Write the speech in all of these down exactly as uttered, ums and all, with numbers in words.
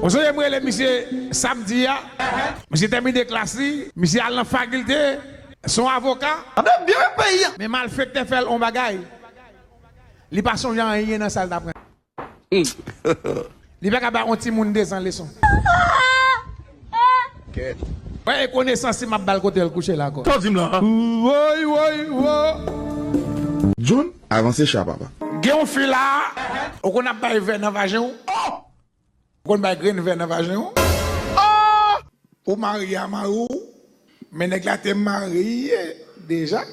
Ou sonje m rele misye samdi a? Misye tèmine klas li, misye al nan fakilte, se yon avoka. Ap byen peyi a. Men malfektè fè l yon bagay. Li pa sonje anyen nan sa l t aprann. Li pa ka bay yon timoun de zan leson. Kèt. Wè, e konesans li m ap ba l kote l kouche la ankò. Sa w di m la? Woy, woy, wo. John, avanse cha, papa. Gen yon fi la, ou konn ap bay vè nan vajen w? Ou konn bay grenn vè nan vajen w? Ou marye a mari w, men nèg la te marye deja.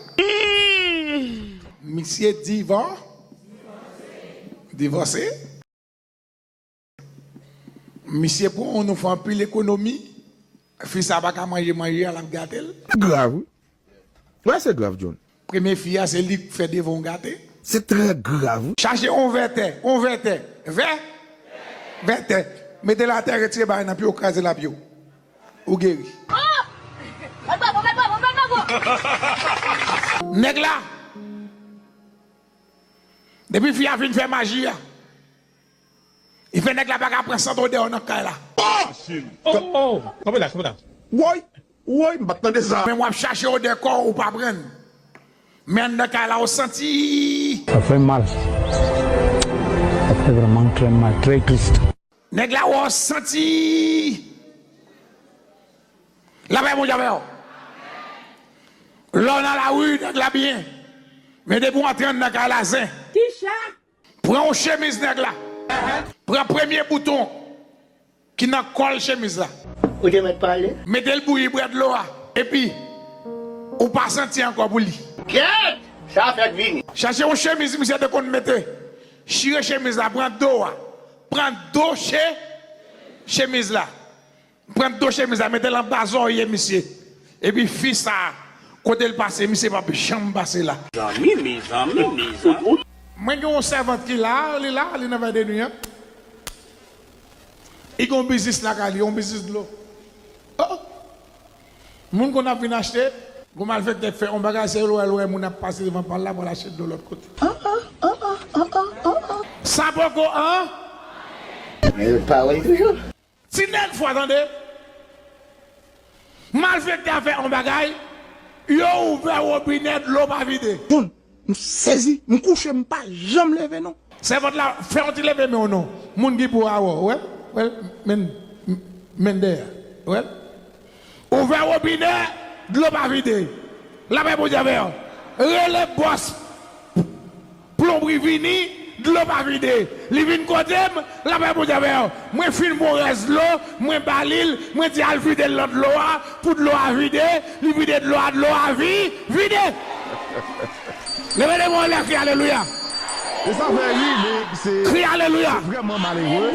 Misye divò-, divòse. Misye pran yon nou fè anpil ekonomi. Fi sa pa ka manje, manje a, l ap gate l. Grav, wi. Wè, se grav, John. Premye fi a, se li k fè devan w gate. Se trè grav, wi. Chache yon vètè, yon vètè. Vè? Vètè. Mete l atè, retire bagay nan pye w, kraze l ap yo. Ou geri. Nèg la, depi fi a fin fè maji a, li fè nèg la pa ka pran sant odè w nan kay la. Oh! Oh, oh, oh. Kanpe la, kanpe la. Woy! Woy, m pa t tande sa. Men w ap chache odè kò w, ou pa pran. Men anndan kay la, ou santi. Sa fè mal. Sa fè vrèman trè mal, trè tris. Nèg la wè w santi. Lapè Bondye avè w. Lè w nan lari, nèg la byen. Men depi w antre anndan kay la, zen. Kicha? Pran yon chemiz nèg la. Pran premye bouton ki nan kòl chemiz la. Ou te mèt pale. Mete l bouyi, bwè dlo a. Epi, ou pa santi ankò pou li. Kèt! Sa fèk vini. Chache yon chemiz misye te konn mete. Chire chemiz la, pran do a. Pran do che-, chemiz la. Pran do chemiz la, mete l anba zòrye misye. Epi fi sa, kote l pase, misye p ap janm pase la. Zanmi, mezanmi, mezanmi. Mwen gen yon sèvant ki la, li la, li nan vè de nwi an. Li gen yon biznis lakay li, yon biznis dlo. Oh! Moun konn ap vin achte, gon malfektè k fè yon bagay, se lwè, lwè moun ap pase devan pa l la, pou al achte dlo lòt kote. Sa poko an? Men yo pawòl toujou. Ti nèg fò, tande. Malfektè a fè yon bagay, yo ouvè wobinè, dlo pa vide. John, m sezi, m kouche, m pa janm leve non. Sèvant la, fè yon ti leve men w non. Moun ki pou a wè w, wè, men, men dèyè, wè. Ouvè wobinè, dlo pa vide. Lapè Bondye avè w. Rele bòs plonbri vini, dlo pa vide. Li vin kote m, lapè Bondye avè w. Mwen fin pran rès dlo, mwen ba li l, mwen di al vide l nan dlo a, pou dlo a vide, li vide dlo a, dlo a vi-, vide. Leve de men w anlè, kri alelouya. E sa fè ri, men se, kri alelouya, se vrèman malere.